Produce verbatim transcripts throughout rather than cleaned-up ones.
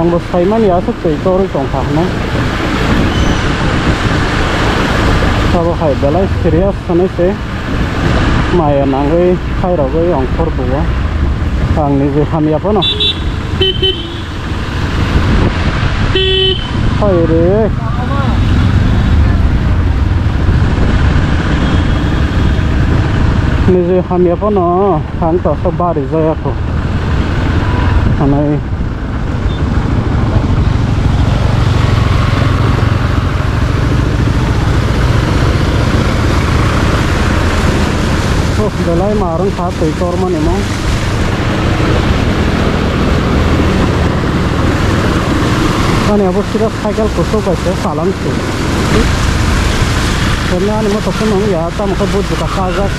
Ang bo saimani aswk twi torwi tongkha hwnwi. Abo hai belai serious hwnwi se maya nangwi khairogwi ongkhor buo. Ang niji hamya phano. Hai re. Niji hamya phano ang to aswk bari jaya kho. Hanai. Oh, belai ma rwng kha twi tormani mo. Ani abo sida cycle kusuk bai se salang se. Kemne ani moto phano ya tamo khe bo juta kajak.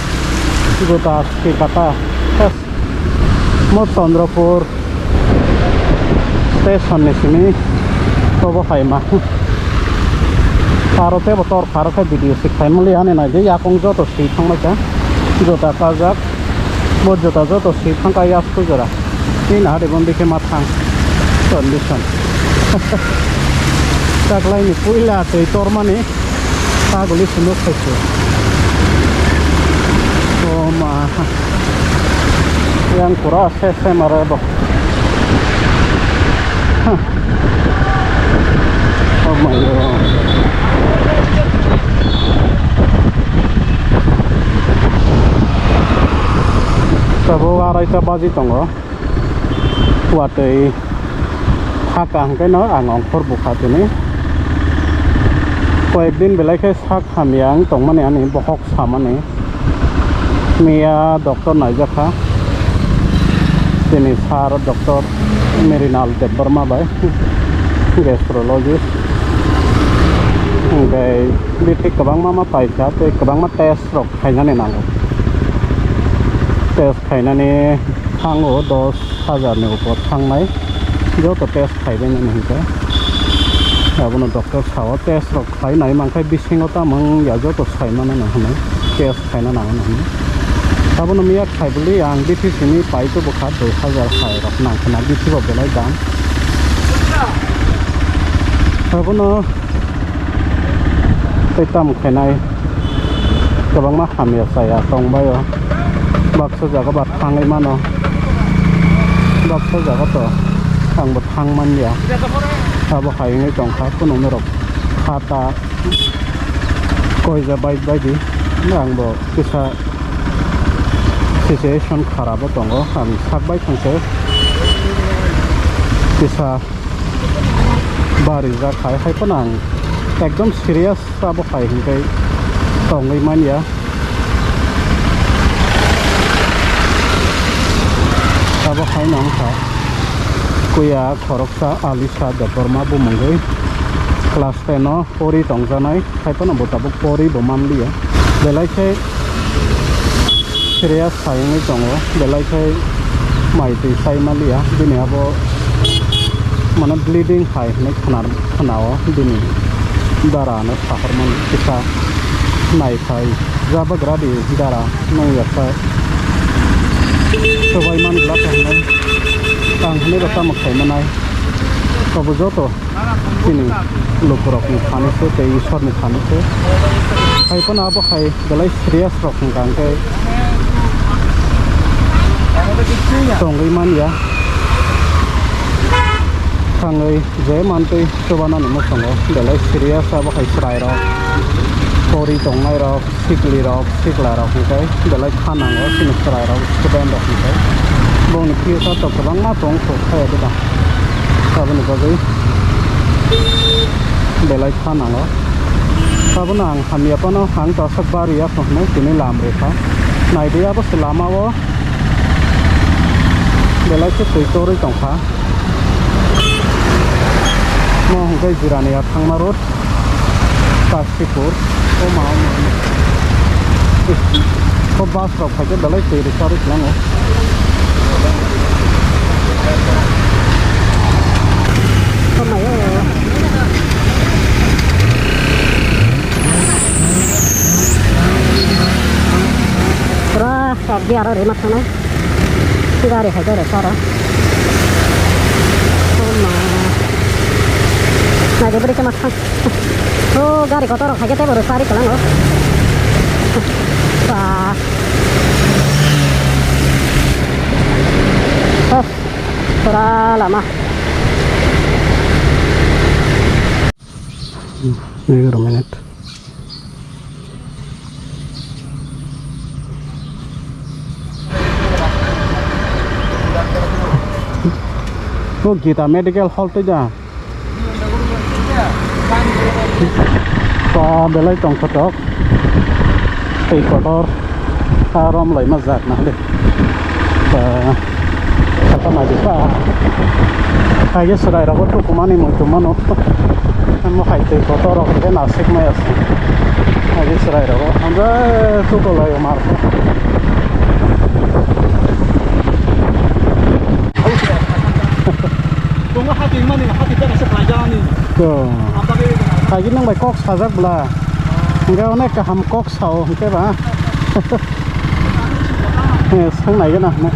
Juta si kata. Mo Chandrapur station ni simi tobo hai ma. Aro tebo tor pharo khe video sik khai mali ani nai de yakung joto swi thang lai kha. Juta kajak. Bo juta joto swi thang kha yasku jora. Tin hari bondi khe ma thang. Condition. Taklai ni puila twi tormani. Saguli sumuk khaisi. O ma. Yang pura se se mare bo. Huh. Oh my God. Tabuk araita baji tongo. Watwi haka hwnkhe no ang ongkhor bukha tini. Koyek din belai khe sak hamya wng tongmani ani bokhok samani. Miya doctor naijakha. Tini sir doctor Merinal Debbarma bai, gastrologist. Hwnkhe bithi kwbangma ma paikha tei kwbangma test rok khainani nango. Test khainani thango dos hajar ni upor thangnai, joto test khaibainani hinkhe. Abono doctor sao test rok khainai mankhe bisingo tamo wngya joto saimanani hinwi test khaina nango hinwi. Abono miya khaibwlwi ang B P C ni paito bwkha dui hajar hai rok nangkhwna B P C bo belai dam. Abono tei tamo khainai kwbangma hamya chaya tongbaio. Baksa jaga ba thangwi mano, baksa jaga to ang bo thang manya. Abo hai wngwi tongkha, khunumwi rok khata koija bike baidi. Ang bo kisa situation kharabo tongo, ang sak bai thangkhe kisa barijak hai, hai phano ang ekdom serious abo hai hwnkhe tongwi manya. Abo haino wngkha kuya khoroksa Alisa Debbarma bumungwi class ten o pori tongjanai, hai phano bo tabuk pori bo manliya. Belai khe serious sai wngwi tongo, belai khe mai twi sai manliya. Bini abo mane bleeding hai hwnwi khna, khna-o bini dara ano sahormani kisa naikhai jabagra di dara nung yakha sobai man glak hwnwi ang hwnwi bo tamo khai manai. Obo joto chini lukurokni thani se tei Isorni thani se. Hai phano abo hai belai serious rok hwnkha hwnkhe tongwi manya. Thangwi je mantwi chubanani mwsongo belai serious abo hai chwrairok, pori tongnairok, siklirok, siklarok hwnkhe belai kha nango chini chwrairok, student rok hwnkhe. Bongni future to kwbangma tong kho, khaya de ba. Aboni bagwi belai kha nango. Abono ang hamya phano ang to aswk bariya kho hwnwi tini lam rwkha. Naidi abo se lama o belai khe twi torwi tongkha. Mo hwnkhe Jirania thangma road, Kasipur. O ma, o ma, o ma. Ko bus rok phaikhe belai twi rwkha rwkha nango. Pura sabji aro rima thana. Gari hai doro sara. Oh ma. Naidi bwrwi se ma thang. O gari kotor rok hai khe tei bo rwchari kwlango. Ba. Ho. Pura lama. Egaroh minute. O Gita Medical Hall tei da. Ba belai tongthotok. Tei kotor. Arom laima jak na de. Ba. Saka naidi pa. Hai je chwrai rogo tukumani muitu mano. Mo hai twi kotor rok hwnkhe nasik maya se. Hai je chwrai rogo. Hamjai tuko lai mar. Tongo hati mani hati ta se khlai jani. To. Hai je nang bai kok sajak bla. Hwnkhe onek kaham kok sao hwnkhe ba. Eh, swng nai gana hwnwi.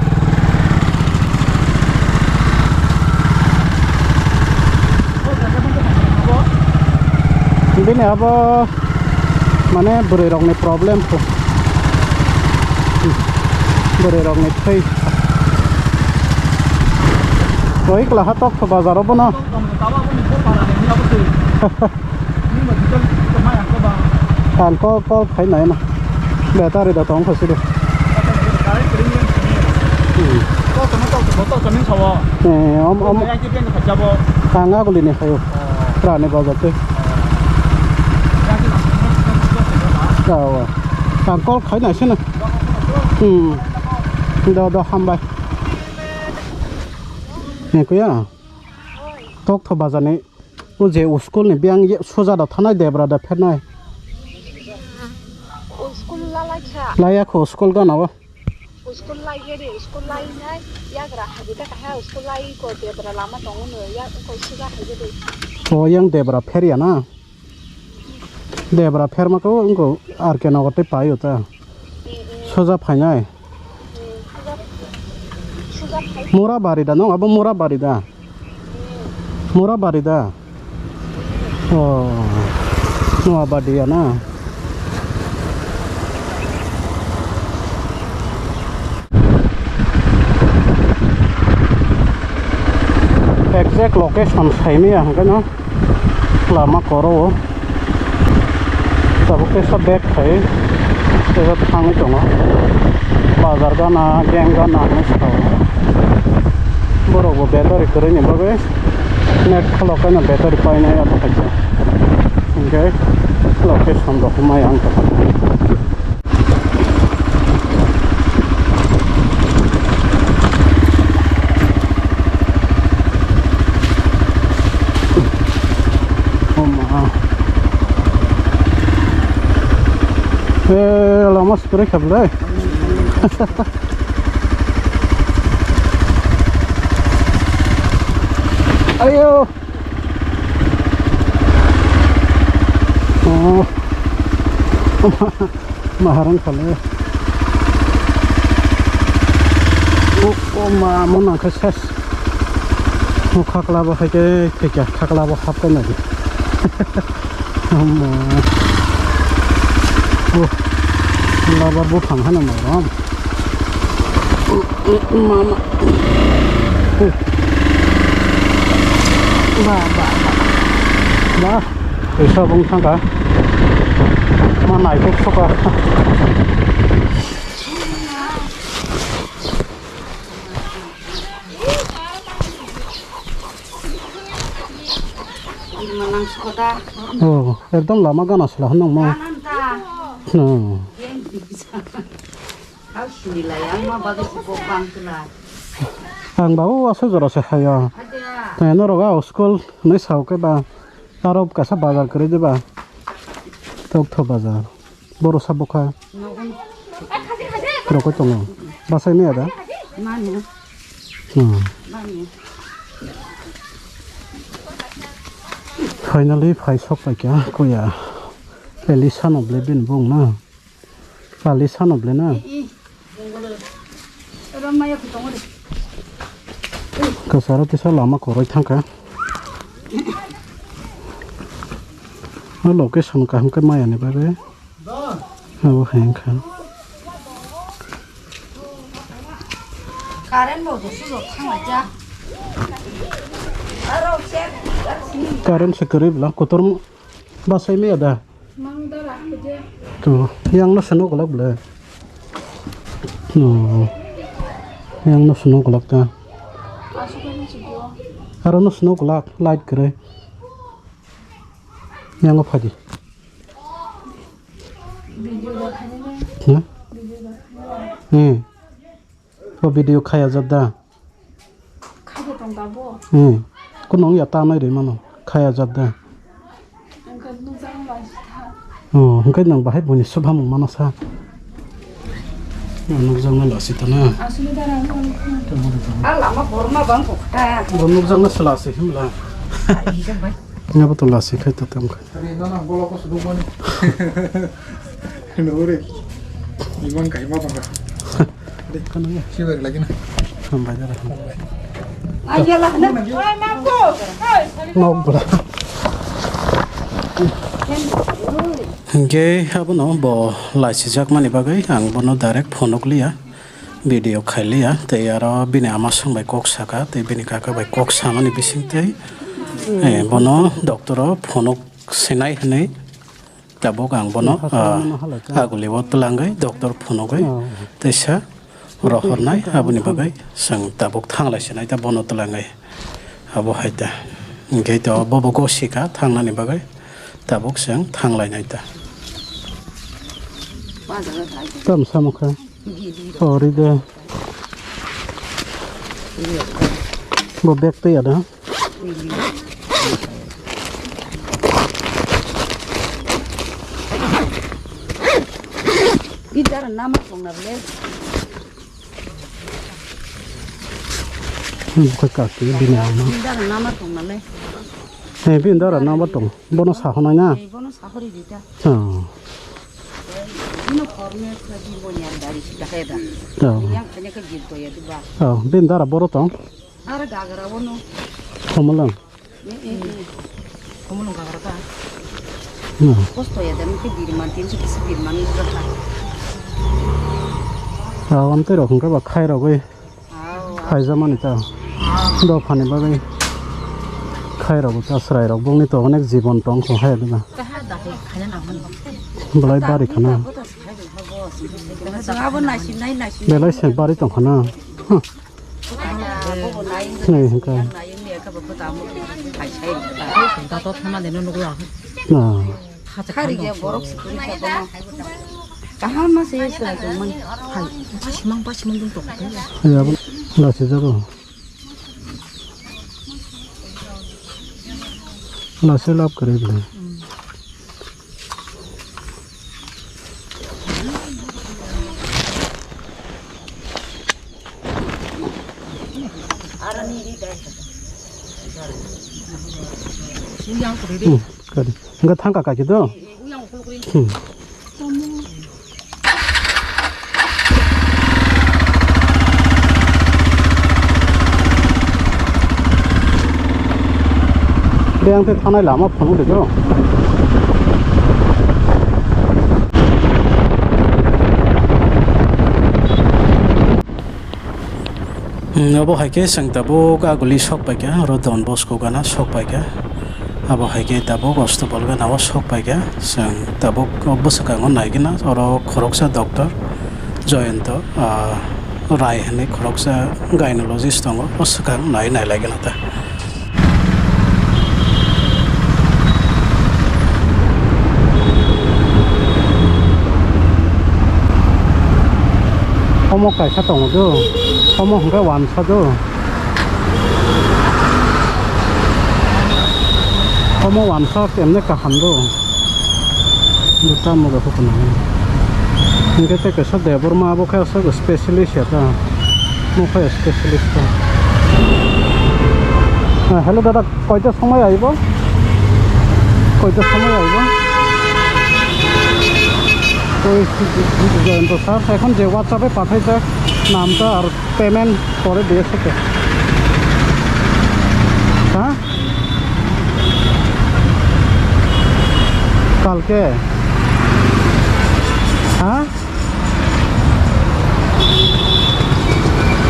Bini abo mane bwrwi rokni problem kho. Bwrwi rokni thwi. Koi kla ha tok kho bazar o bono. Ang kok kok khai nai na. Battery da tong kho sidi. Hmm. Eh, om, om. Ang aguli ni khayo. Rani bazar te. Awa. Ang kok khai nai sini. Hmm. Do, do, hambai. Ni kuya. Tok tho bazar ni. O je school ni biyang ye soja da thanai debra da phernai. O school lalai kha. Laya kho school gana o. O school lai ye de, school lai nai yagra hai de ka ha school lai ko debra lama tongo no ya ko soja hai de. O yang debra pher ya na. Debra pher ma ko ngo R K Nagar tei pai o ta. Soja phainai. Mura bari da, no? Abo Mura bari da. Mura bari da. Oh. No abadi ya na. Exact location saimaya hwnkhe no. Lama koro o. Tabuk teisa bag khai. Teisa thangwi tongo. Bazar gana, gang gana hinwi sao. Borok bo battery kwrwini bagwi net khulok khe no battery painai abo kaisa. Hinkhe location rok maya wngkha. Oh ma. Eh, lama spray khablai. Ayo. Oh. Maharang khale. O, o ma, mo nang khe ses. Mo khakla bo hai khe thika, khakla bo hap khe nai. Omo. O, labar buphang hano ma rom. Mama. Ba, ba, ba. Ba, kaisa bung thangkha. Ma naitok soka. Oh, ekdom lama gana sila hwnong mo. Hmm. Ang sini lai, ang ma bagwi si bo bang tula. Ang ba o aswk jora se hai o. Adia. Tei norok a school hwnwi sao khe ba aro kaisa bazar kwrwi de ba. Tokthok bazar. Boro sabo kha. Nogo. Rokoi tongo. Basai maya da? Mani. Hmm. Mani. Finally phai sok pai kha kuya. Elisa no ble bin bung na. Pali sano ble na. Kasaro tisa lama koroi thangkha. No location kaham khe maya ni bagwi. Abo hai wngkha. Current bo dosu rok thanglaijak. Aro se Current se kwrwi bwla kotor basai maya da. Mang da ra khe je. To, yang no sano golak bwla. No. Yang no sano golak ta. Asu khe ni sidi o. Aro no sano golak light kwrwi. Yang o phadi. Video da khainai. Ha? Video da khainai. Hmm. O video khaya jak da. Khaja tong tabuk. Hmm. Kuno wngya ta nai rwi mano. Khaya jak da. Ang khe nukjak wng bai sitha. Oh, hwnkhe nwng bahai buini swbamung mano sa. Nukjaknai lasi ta na. Aswk da rang. Ah, lama borma bang kok ta. Bo nukjakna sela se himla. Ai, hijab bai. Abo to lasi khai ta tam khai. Ari, no, no, bolo ko suduk mani. Nuri. Imang kai ma bang. Kano ya? Sibar lagi na. Hambai dara. Ai, ya lah, na. Nok bra. Hingke abono bo laisijakmani bagwi ang bono direct phunuk liya. Video khailiya, tei aro bini ama song bai kok saka, tei bini kaka bai kok samani bising tei, eh, bono doctor o phunuk sinai hinui tabuk ang bono, ah, aguli o twlangwi doctor phunugwi teisa rohornai, aboni bagwi chwng tabuk thanglai sinai ta bono twlangwi abo hai ta. Hingke to bobo gosika thangnani bagwi tabuk chwng thanglainai ta. Tam samukha. Ori de. Bo bag twi ada. Idara nama tongna le. Bukai kaki bini ama. Idara nama tongna le. He, bini dara nama tong. Bono sahonai na. Bono sahori dita. Oh. Bino korme kadi bo nyar dari sita kaya da. Oh. Yang kanya ke jil to ya duba. Oh, bini dara boro tong. Ara gagra wono. Komolang. Eh, eh, eh. Komolang gagra ka. Hmm. Kosto ya dan ke birman tin su kisi birman ni ka. Ah, ante rok hingke ba khai rok oi. Khaijamani ta. Dophani bagwi khairok ta chwrairok bongni to onek jibon tong kho hai da. Belai bari khana. Belai se bari tong khana. Huh. Nei hingka. Na. Khari ya borok sukuri ka bono. Kaham ma se sila tongmani. Hai, basimang, basimang dun tong. Hai, abo lasi jago. Lasi lap kare bole. Hmm, kare. Enggak thangka kaki to. Hmm. Beng tei thanai lama phunuk de to. Hmm, obo hai khe chwng tabuk aguli sok paikha, oro Don Bosco gana sok paikha. Abo hai khe tabuk Ostobal gana o sok paikha. Chwng tabuk o bwswkango naigwna, oro khoroksa doctor Joyonto, ah, Rai hinwi khoroksa gynecologist tongo, o swkang nai nailaigwna ta. Omo kaisa tongo do, omo hwnkhe wansa do. Omo wansa kemne kaham do. Bo tamo rok hukuno. Hingke tei kaisa Debbarma abo khe aswk specialist ya ta. Mo khe specialist ta. Ah, hello dada, koita somoi aibo? Koita somoi aibo? Oi, Jayanta sir, এখন যে WhatsApp-এ পাঠাইছে নামটা আর payment পরে দিয়ে থাকে। হ্যাঁ? কালকে? হ্যাঁ?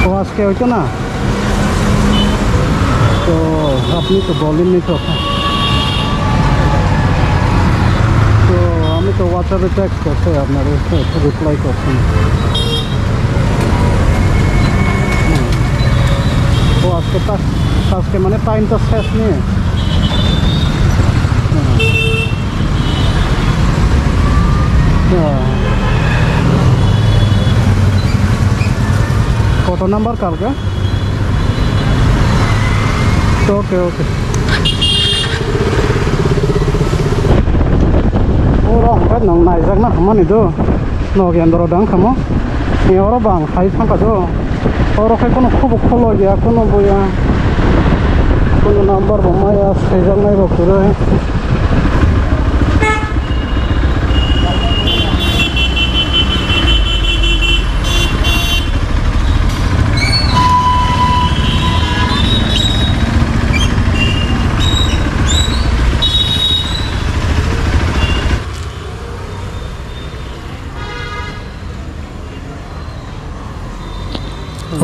ও আজকে হইতো না? তো আপনি তো বলেননি তো। তো আমি তো WhatsApp-এ text করছি, আপনার রিপ্লাই করছেন। হুম। ও আজকে তা-, আজকে মানে টাইম তো শেষ নেই। হুম। আহ, কত নাম্বার কালকে? Oke, oke. Oro hwnkhe nwng naijakna hamani do. Nogendro dang kamo. Ni oro bang hai thangkha do. Oro khe kono khubuk kholo ya, kono boya. Kono number bo maya, saijaknai bo kwrwi.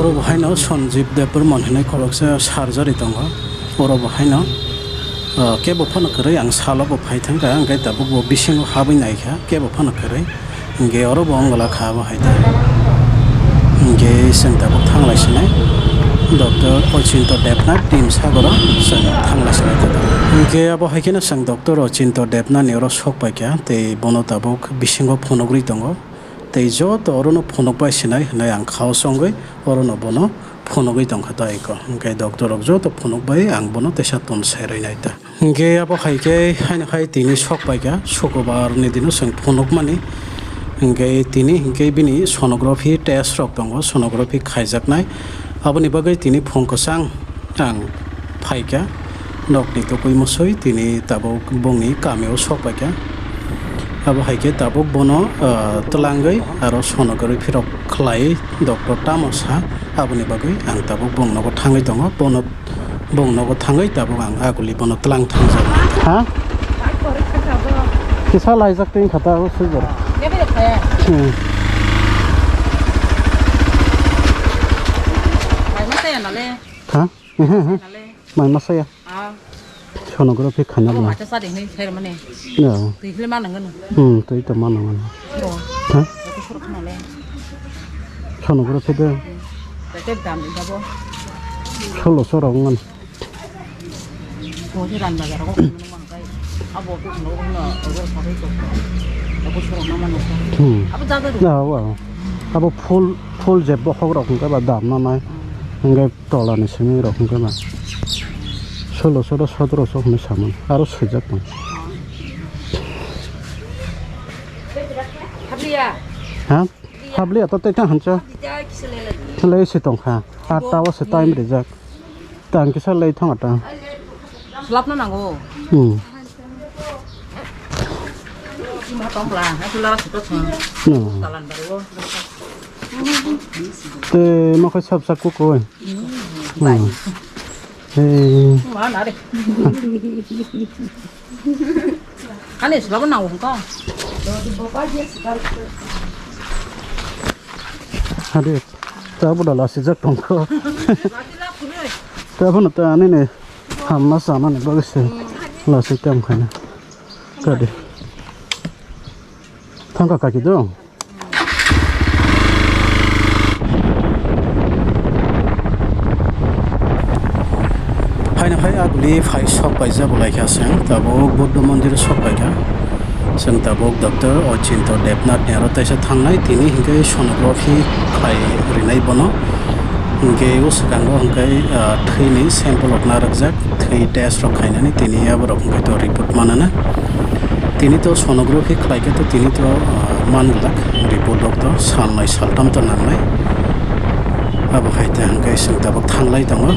Oro bo haino Sanjeev Debbarman hinwi khoroksa surgery tongo. Oro bo haino, ah, kebo phano kwrwi, ang salo bo phai thangkha, hwnkhe tabuk bo bisingo habwi naikha, kebo phano kwrwi. Hwnkhe oro bo wng glak kha abo hai da. Hwnkhe chwng tabuk thanglai sinai Doctor Ochinto Debnath team sagoro chwng thanglai sinai tabuk. Hwnkhe abo hai kheno chwng Doctor Ochinto Debnath ni oro sok paikha, tei bono tabuk bisingo phunugwi tongo. Tei joto orono phunuk bai sinai hwnwi ang khao chongwi orono bono phunugwi tongkha tei ko. Hwnkhe doctor rok joto phunuk bai ang bono teisa ton sai rwinai ta. Hwnkhe abo hai khe haino hai tini sok paikha, sukubar ni dino chwng phunukmani. Hwnkhe tini hwnkhe bini sonography test rok tongo, sonography khaijaknai. Aboni bagwi tini phung kwchang ang phaikha, nokni tokwi mwswi tini tabuk bongni kamio sok paikha. Abo hai khe tabuk bono, ah, twlangwi aro sonography rok khlai doctor tamo sa, aboni bagwi ang tabuk bong nogo thangwi tongo. Bono, bong nogo thangwi tabuk ang aguli bono twlang thangjak. Ha? Kisa laijak twi kha ta o sujor. Hmm. Ha? Ehe, ehe. Mai masa ya. Ah. Sonography khaina. Abo bo. Macha sa de hinwi sai rwmani. Ya. Twi hile ma nangano. Hmm, twi to ma nangano. Bo. Ha? Eko soro khana le. Sonography de. Tete dam de bo. Solo soro ngan. Bo se ran bazar ko. Abo ko no no ego sa de ko. Eko soro ma ma no. Hmm. Abo da da. Ya, abo. Abo full, full jeb bo hok rok hwnkhe ba dam na nai. Hmm. Hwnkhe Tola ni simi rok hwnkhe ma solo soro sotoro so hwnwi samani aro swijak tong. Ha? Habliya to tei tang hancha. Lei se tong kha. Atta o se time rijak. Tang kisa lei thang ata. Slap na nango. Hmm. Ima tong bla, aku lara suka sung. Hmm. Talan baru. Te mo khai sap sak kukoi. Hmm. Hey. Mana deh. Ani sebab nang wong kong. Hadi, ta bo dala sijak tong kho. Ta bo na ta ani ne hamna sana ne bagwi se la se kam khana. Kadi. Thangka kaki do. Haino hai aguli phai sok paijak bo laikha chwng tabuk Buddha mondir sok paikha. Chwng tabuk Doctor Ochinto Debnath ni aro teisa thangnai, tini hinkhe sonography khlai rinai bono. Hinkhe o swkango hinkhe, ah, thwini sample rok narwkjak, thwi test rok khainani tini aborok hinkhe to report manana. Tini to sonography khlaikhe to tini to, ah, manglak report rok to salnwi saltam to nangnai. Abo hai ta hinkhe chwng tabuk thanglai tongo.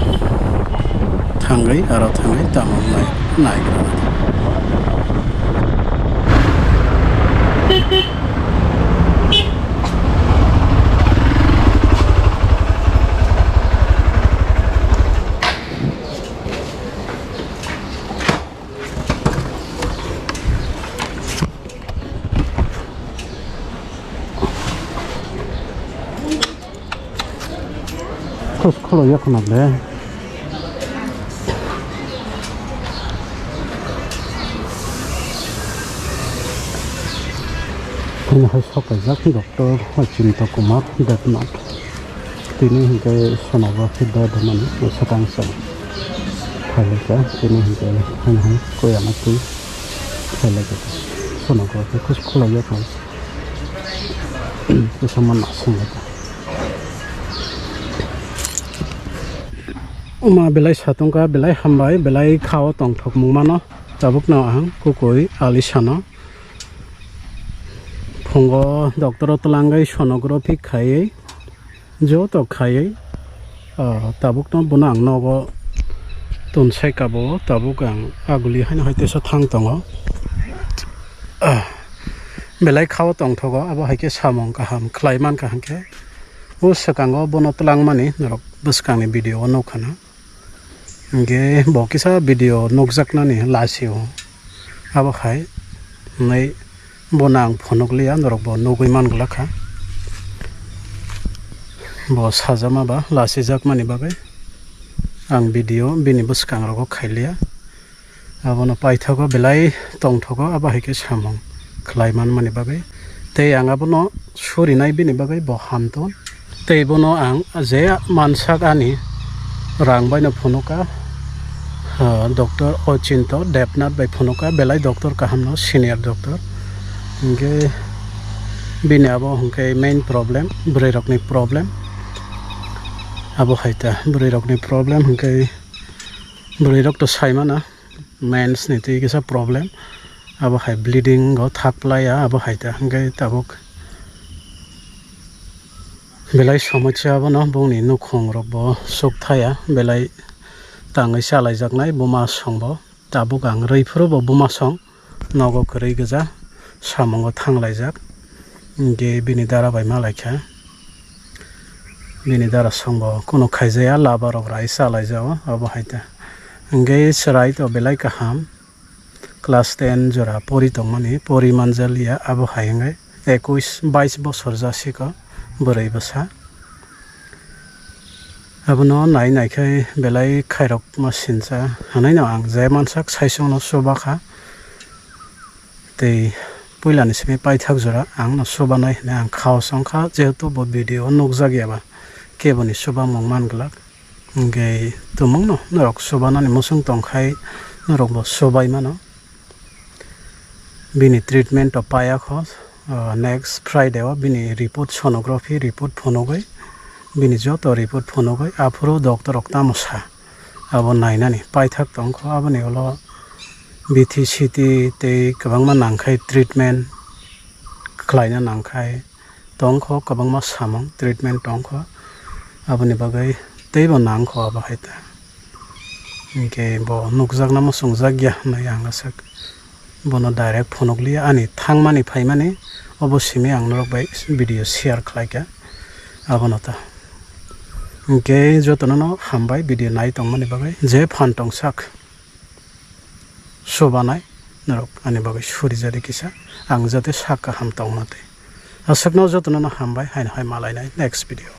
Thangwi aro thangwi tamo nai, naigra. Kholo ya khuna le. Hino hai sok kaijak doctor Chinta Kumar Debnath. Tini hinkhe sonography bed mani sakang sa. Phailaka tini hinkhe hino hai koyana twi phailaka sonography khus kholo ya khuna. Kisa man asung laka. Uma belai satungkha, belai hambai, belai khao tongthokmung mano. Tabukno ang kukui alisano phungo doctor o twlangwi sonography khaiwi, joto khaiwi, ah, tabukno bono ang nogo tonsai kabo, tabuk ang aguli haino hai teisa thang tongo. Ah, belai khao tongthogo, abo hai khe samung kaham khlai mankha hinkhe. O swkango bono twlangmani norok bwskangni video o nukha na. Hinkhe bo kisa video nukjaknani lasio. Abo hai hwnwi bono ang phunuk liya, norok bo nugwi man glak kha. Bo sajama ba lasijakmani bagwi ang video bini bwskang rogo khailiya. Abono paithago belai tongthogo, abo hai khe samung khlai manmani bagwi. Tei ang abono surinai bini bagwi bo hamton. Tei bono ang je mansak ani rang baino phunuka, ah, doctor Ochinto Debnath bai phunuka, belai doctor kahamno, senior doctor. Hinkhe bini abo hinkhe main problem, bwrwi rokni problem. Abo hai ta bwrwi rokni problem hinkhe bwrwi rok to sai mana. Mens ni twi kisa problem, abo hai bleeding o thak playa, abo hai ta hinkhe tabuk belai somosya abono, bongni nukhung rok bo suk thaya, belai tangwi chalaijaknai buma song bo, tabuk ang rwi phuru bo buma song nogo kwrwi gwja samungo thanglaijak, hinkhe bini dara bai malaikha, bini dara song bo kunu khaijaya, laba rok rai chalaijao, abo hai ta hinkhe chwrai to belai kaham. Class ten jora pori tongmani, pori manjaliya, abo hai wngwi ekush bais bosor jasiko bwrwi bwsa. Abono nai nai khe belai khairokma sincha hwnwi no ang je mansak saichung no chuba kha. Tei puilani simi paithak jora ang no chubanai hwnwi ang khao song kha, jehetu bo video o nukjak ya ba keboni chubamung man glak. Hinkhe tumungno norok subanani muchung tongkhai norok bo subai mano. Bini treatment to paya kho, ah, next Friday o bini report, sonography report phunugwi, bini joto report phunugwi aphuru doctor rok tamo sa abo nainani paithak tongkho. Aboni ulo B T C T tei kwbangma nangkhai treatment khlaina nangkhai. Tongkho kwbangma samung treatment tongkho, aboni bagwi teibo nangkho abo hai ta. Hinkhe bo nukjakna muchungjak ya hwnwi ang aswk bono direct phunukliya, ani thangmani phaimani obo simi ang norok bai video share khlaikha abono ta. Hinkhe jotono no hambai video nai tongmani bagwi, je phan tongsak. Subanai norok ani bagwi surijadi kisa, ang jate sak kaham tongma tei. Aswkno jotono no hambai, haino hai malainai next video.